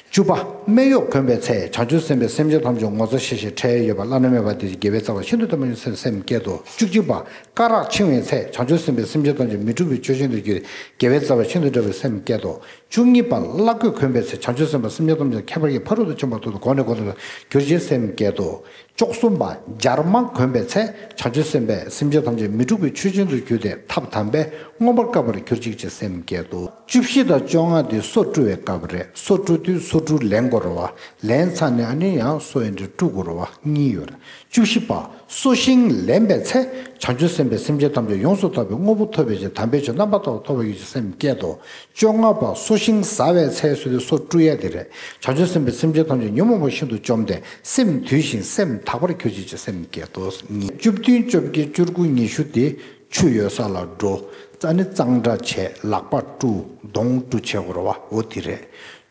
བཅུ་པ། སྨད་གཡོགས་གོན་པའི་ཚེ་བྱང་ཆུབ་སེམས་དཔས་སེམས་ཅན་ཐམས་ཅད་ངོ་ཚ་ཤེས་ཤིང་ཁྲེལ་ཡོད་པ་བླ་ན་མེད་པ་དེ་ཚོ་དགེ་བའི་རྩ་བ་ཤིན་ཏུ་བརྟན་པ་ཡིན་སེམས་བསྐྱེད་དོ། བཅུ་གཅིག་པ། སྐ་རགས་འཆིང་བའི་ཚེ་བྱང་ཆུབ་སེམས་དཔས་སེམས་ཅན་ཐམས་ཅད་མི་འཁྲུགས་པའི་ཆོས་ཅན་དུ་གྱུར་ཏེ་དགེ་བའི་རྩ་བ་ཤིན་ཏུ་བརྟན་པའི་སེམས་བསྐྱེད་དོ། བཅུ་གཉིས་པ། བླ་གོས་གོན་པའི་ཚེ་བྱང་ཆུབ་སེམས་དཔའ་སེམས་ཅན་ཐམས་ཅད་ཁྱད་པར་གྱི་ཕ་རོལ་ཏུ་ཕྱིན་པ་ཐོབ་སྟེ་གོང་ནས་གོང་དུ་གྱུར་ཅིག་སེམས་བསྐྱེད་དོ། བཅུ་གསུམ་པ། འཇར་མ་གོན་པའི་ཚེ་བྱང་ཆུབ་སེམས་དཔས་སེམས་ཅན་ཐམས་ཅད་མི་འཁྲུགས་པའི་ཆོས་ཅན་དུ་གྱུར་ཏེ་ཐབས་དམ་པས་མངོན་པར་དཀའ་བར་གྱུར་ཅིག་ཅེས་སེམས་བསྐྱེད་དོ། བཅུ་བཞི་དང་བཅོ་ལྔ་དེ་སོ་བཀྲུ་བའི་སྐབས་རེད། སོ་བཀྲུ་དུས་སོ་བཀྲུ་ལེན་དགོས་རེད་བ། ལེན་ཚར་ནས་ཨ་ནི་ཡང་སོ་ཡི་འདྲ་བཀྲུ་དགོས་རེད་བ། གཉིས་ཡོད་རེད། བཅུ་བཞི་པ། སོ་ཤིང་ལེན་པའི་ཚེ་བྱང་ཆུབ་སེམས་དཔས་སེམས་ཅན་ཐམས་ཅད་ཡོངས་སུ་དག་པའི་དངོས་པོ་ཐོབ་པའི་ཕྱིར་དམ་པའི་ཆོས་རྣམ་པར་དག་པ་ཐོབ་པར་གྱུར་ཅིག་སེམས་བསྐྱེད་དོ། བཅོ་ལྔ་པ། སོ་ཤིང་ཟ་བའི་ཚེ་ཟེར་དུས་སོ་བཀྲུ་ཡ་དེ་རེད། བྱང་ཆུབ་སེམས་དཔས་སེམས་ཅན་ཐམས་ཅད་ཉོན་མོངས་པ་ཤིན་ཏུ་བཅོམ་སྟེ་སེམས་དུལ་ཞིང་སེམས་དག་པར་གྱུར་ཅིག་ཅེས་སེམས་བསྐྱེད་དོ། གཉིས། བཅུ་བདུན་བཅོ་བརྒྱད་བཅུ་དགུ་ཉི་ཤུ་དེ་ཆུ་ཡོད་ས་ལ་འགྲོ། ཨ་ནི་གཙང་སྦྲ་བྱས། ལག་པ་བཀྲུ། གདོང་བཀྲུ་བྱེད་དགོས་རེད་བ། འོ་དེ་རེད།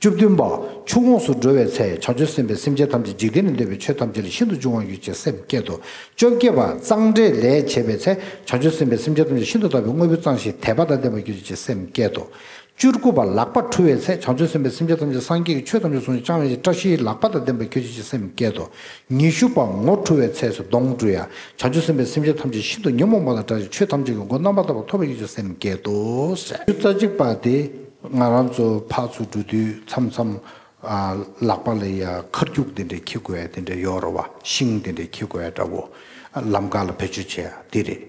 བཅུ་བདུན་པ། ཆུ་ཁོངས་སུ་འགྲོ་བའི་ཚེ་བྱང་ཆུབ་སེམས་དཔས་སེམས་ཅན་ཐམས་ཅད་འཇིག་རྟེན་ལས་འདས་པའི་ཆོས་ཐམས་ཅད་ལས་ཤིན་ཏུ་འབྱུང་བར་གྱུར་ཅེས་སེམས་བསྐྱེད་དོ། བཅོ་བརྒྱད་པ། གཙང་སྦྲའི་ལས་བྱེད་པའི་ཚེ་བྱང་ཆུབ་སེམས་དཔས་སེམས་ཅན་ཐམས་ཅད་ཤིན་ཏུ་དག་པའི་དངོས་པོས་གཙང་ཞིང་དད་པ་དང་ལྡན་པར་གྱུར་ཅིག་ཅེས་སེམས་བསྐྱེད་དོ། བཅུ་དགུ་པ། ལག་པ་འཁྲུ་བའི་ཚེ་བྱང་ཆུབ་སེམས་དཔས་སེམས་ཅན་ཐམས་ཅད་སངས་རྒྱས་ཀྱི་ཆོས་ཐམས་ཅད་ཟུང་འཇུག་བཅང་བའི་ཕྱིར་བཀྲ་ཤིས་ལག་པ་དང་ལྡན་པར་གྱུར་ཅིག་ཅེས་སེམས་བསྐྱེད་དོ། ཉི་ཤུ་པ། ངོ་འཁྲུ་བའི་ཚེ་སུ་གདོང་བཀྲུ་ཡ། བྱང་ཆུབ་སེམས་དཔས་སེམས་ཅན་ཐམས་ཅད་ཤིན་ཏུ་ཉོན་མོངས་པ་དང་བྲལ་ཞིང་ཆོས་ཐམས་ཅད་ཀྱི་མགོན་རྣམ་པར་དག་པ་ཐོབ་པར་གྱུར་ཅིག་ཅེས་སེམས་བསྐྱེད་དོ། ཉི་ཤུ་རྩ་གཅིག་པ་དེ་ང་རང་ཚོ་ཕར་ཚུར་འགྲོ་དུས་མཚམས་མཚམས། ཨ། ལག་པ་ལ་ཡ་འཁར་རྒྱུག་དེ་འདྲའི་འཁྱེར་དགོས་ཡ་དེ་འདྲ་ཡོད་རེད་བ། ཤིང་དེ་འདྲའི་འཁྱེར་དགོས་ཡ་འདྲ་བོ། ལམ་ཁ་ལ་བེད་སྤྱོད་བྱེད་ཡ་དེ་རེད།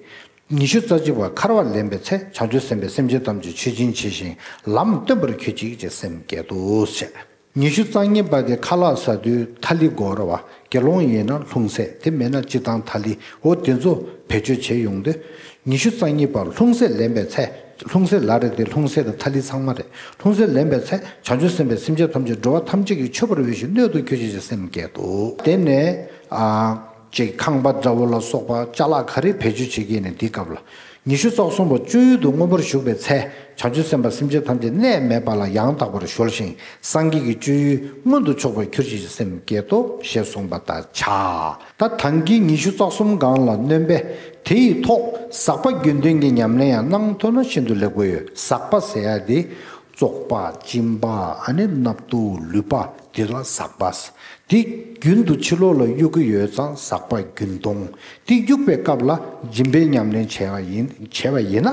ཉི་ཤུ་རྩ་གཅིག་པ། འཁར་བ་ལེན་པའི་ཚེ་བྱང་ཆུབ་སེམས་དཔས་སེམས་ཅན་ཐམས་ཅད་མཆོད་སྦྱིན་བྱས་ཤིང་ལམ་སྟོན་པར་གྱུར་ཅིག་ཅེས་སེམས་བསྐྱེད་དོ་ཞེས། ཉི་ཤུ་རྩ་གཉིས་པ་དེ་ཁ་ལག་ཟ་དུས་ཐ་ལི་དགོས་རེད་བ། དགེ་སློང་ཡིན་ན་ལྷུང་བཟེད། དེ་མེད་ན་སྤྱིར་བཏང་ཐ་ལི། འོ་དེ་ཚོ་བེད་སྤྱོད་བྱེད་ཡོང་དུས། ཉི་ཤུ་རྩ་གཉིས་པ། ལྷུང་བཟེད་ལེན་པའི་ཚེ། ལྷུང་བཟེད་ལབ་རེད་དེ། ལྷུང་བཟེད་དང་ཐ་ལི་ཚང་མ་རེད། ལྷུང་བཟེད་ལེན་པའི་ཚེ་བྱང་ཆུབ་སེམས་དཔས་སེམས་ཅན་ཐམས་ཅད་འགྲོ་བ་ཐམས་ཅད་ཀྱི་མཆོད་པར་འོས་ཤིང་སྣོད་དུ་གྱུར་ཅིག་ཅེས་སེམས་བསྐྱེད་དོ། དེ་ནས། ཨ། ཅིག་ཁང་པ་འདྲ་བོ་ལ་སོགས་པ་ཅ་ལག་ག་རེ་བེད་སྤྱོད་བྱེད་ཀྱི་ཡིན་ནའི་འདིའི་སྐབས་ལ། ཉི་ཤུ་རྩ་གསུམ་པ། སྤྱོད་ཡུལ་དུ་མངོན་པར་ཞུགས་པའི་ཚེ་བྱང་ཆུབ་སེམས་དཔའ་སེམས་ཅན་ཐམས་ཅད་གནས་མེད་པ་ལ་ཡང་དག་པར་གཞོལ་ཞིང་སངས་རྒྱས་ཀྱི་སྤྱོད་ཡུལ་མངོན་དུ་ཕྱོགས་པར་གྱུར་ཅིག་ཅེས་སེམས་བསྐྱེད་དོ་ཞེས་གསུངས་པ་ལྟར་བྱ། ད་ཐང་གི་ཉི་ཤུ་རྩ་གསུམ་སྒང་ལ་སྣོན་པས་དེ་ཡི་ཐོག་ཟག་པ་རྒྱུན་ལྡན་གྱི་ཉམས་ལེན་ཡང་གནང་ཐུབ་ན་ཤིན་ཏུ་ལེགས་པོ་ཡོད། ཟག་པ་ཟེར་ཡ་དེ། བཙོག་པ། གཅིན་པ། ཨ་ནི་སྣབས་དུག་ལུད་པ་དེ་ལ་ཟག་པ། དེ་རྒྱུན་དུ་ཕྱི་ལོགས་ལ་གཡུག་གི་ཡོད་ཙང་ཟག་པ་རྒྱུན་གཏོང་། དེ་གཡུག་པའི་སྐབས་ལ་སྦྱིན་པའི་ཉམས་ལེན་བྱས་པ་ཡིན། བྱས་པ་ཡིན་ན་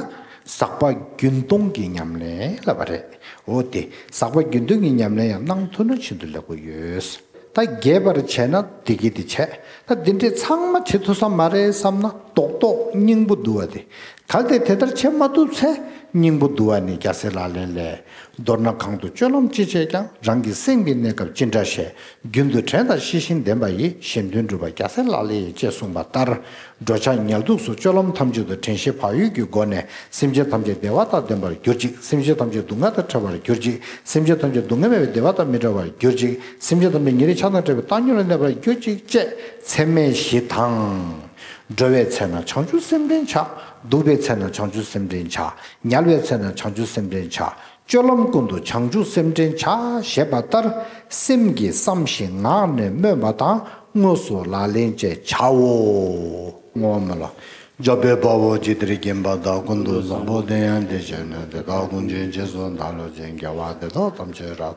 ཟག་པ་རྒྱུན་གཏོང་གི་ཉམས་ལེན་ལབ་པ་རེད། འོ་དེ་ཟག་པ་རྒྱུན་གཏོང་གི་ཉམས་ལེན་ཡང་གནང་ཐུབ་ན་ཤིན་ཏུ་ལེགས་པོ་ཡོད། ད་རྒྱས་པར་བྱས་ན་བདེ་སྐྱིད་དེ་བྱས། ད་འདི་འདྲས་ཚང་མ་བྱེད་ཐུབ་ས་མ་རེད་བསམ་ན་རྡོག་རྡོག་སྙིང་པོ་བསྡུ་བ་དེ། གལ་ཏེ་དེ་ལྟར་བྱེད་མ་ཐུབ་ཚེ་སྙིང་པོ་བསྡུ་བ་ནི་རྒྱལ་སྲས་ལག་ལེན་ལས། མདོར་ན་གང་དུ་སྤྱོད་ལམ་ཅི་བྱས་ཀྱང་། རང་གི་སེམས་ཀྱི་གནས་སྐབས་ཅི་འདྲ་ཞེས། རྒྱུན་དུ་དྲན་དང་ཤེས་བཞིན་ལྡན་པ་ཡིས། གཞན་དོན་སྒྲུབ་པ་རྒྱལ་སྲས་ལག་ལེན་ཡིན། ཅེས་གསུངས་པ་ལྟར། འགྲོ་འཆག་ཉལ་འདུག་སོགས་སྤྱོད་ལམ་ཐམས་ཅད་དུ་དྲན་ཤེས་བག་ཡོད་ཀྱི་སྒོ་ནས་སེམས་ཅན་ཐམས་ཅད་བདེ་བ་དང་ལྡན་པར་གྱུར་ཅིག། སེམས་ཅན་ཐམས་ཅད་སྡུག་བསྔལ་དང་བྲལ་བར་གྱུར་ཅིག། སེམས་ཅན་ཐམས་ཅད་སྡུག་བསྔལ་མེད་པའི་བདེ་བ་དང་མི་འབྲལ་བར་གྱུར་ཅིག། སེམས་ཅན་ཐམས་ཅད་ཉེ་རིང་ཆགས་སྡང་བྲལ་བའི་བཏང་སྙོམས་ལ་གནས་པར་གྱུར་ཅིག་ཅེས་ཚད་མེད་བཞི་དང་། འགྲོ་བའི་ཚེ་ན་བྱང་ཆུབ་སེམས་ལྡན་བྱ། འདུག་པའི་ཚེ་ན་བྱང་ཆུབ་སེམས་ལྡན་བྱ། ཉལ་བའི་ཚེ་ན་བྱང་ཆུབ་སེམས་ལྡན་བྱ། སྤྱོད་ལམ་ཀུན་ཏུ་བྱང་ཆུབ་སེམས་ལྡན་བྱ་ཞེས་པ་ལྟར། སེམས་ཀྱིས་བསམ་ཞིང་ངག་ནས་སྨོན་པ་དང་དངོས་སུ་ལག་ལེན་བཅས་བྱའོ། བསྔོ་བ་མ་ལ། འཇམ་དཔལ་དཔའ་བོས་ཇི་ལྟར་མཁྱེན་པ་དང་། ཀུན་ཏུ་བཟང་པོ་དེ་ཡང་དེ་བཞིན་ནོ། དེ་དག་ཀུན་གྱི་རྗེས་སུ་བདག་སློབ་ཅིང་། དགེ་བ་འདི་དག་ཐམས་ཅད་རབ།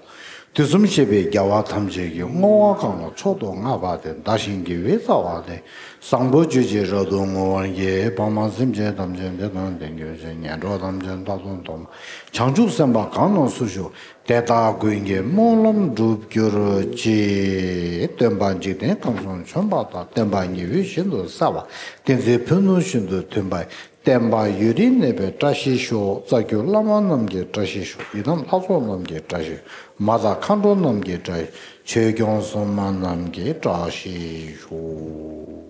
དུས་གསུམ་གཤེགས་པའི་རྒྱལ་བ་ཐམས་ཅད་ཀྱིས། བསྔོ་བ་གང་ལ་མཆོག་ཏུ་བསྔགས་པ་དེས། བདག་གཞན་དགེ་བའི་རྩ་བ་སྟེ། བཟང་པོ་སྤྱོད་ཕྱིར་རབ་ཏུ་བསྔོ་བར་བགྱི། ཕ་མ་སེམས་ཅན་ཐམས་ཅད་བདེ་དང་ལྡན་གྱུར་ཅིག། ངན་འགྲོ་ཐམས་ཅད་རྟག་ཏུ་འདོམས། བྱང་ཆུབ་སེམས་དཔའ་གང་རྣམས་སུ་ཞུགས། དེ་དག་ཀུན་གྱི་སྨོན་ལམ་འགྲུབ་གྱུར་ཅིག། སྟོན་པ་འཇིག་རྟེན་ཁམས་གསུམ་བྱོན་པ་དང་། བསྟན་པ་ཉི་འོད་བཞིན་དུ་གསལ་བ། བསྟན་འཛིན་ཕུ་ནུ་བཞིན་དུ་མཐུན་པ། བསྟན་པ་ཡུན་རིང་གནས་པའི་བཀྲ་ཤིས་ཤོག། རྩ་བརྒྱུད་བླ་མ་རྣམས་ཀྱི་བཀྲ་ཤིས་ཤོག། ཡི་དམ་ལྷ་ཚོགས་རྣམས་ཀྱི་བཀྲ་ཤིས། མ་དང་མཁའ་འགྲོ་རྣམས་ཀྱི་བཀྲ་ཤིས། ཆོས་སྐྱོང་སྲུང་མ་རྣམས་ཀྱི་བཀྲ་ཤིས་ཤོག།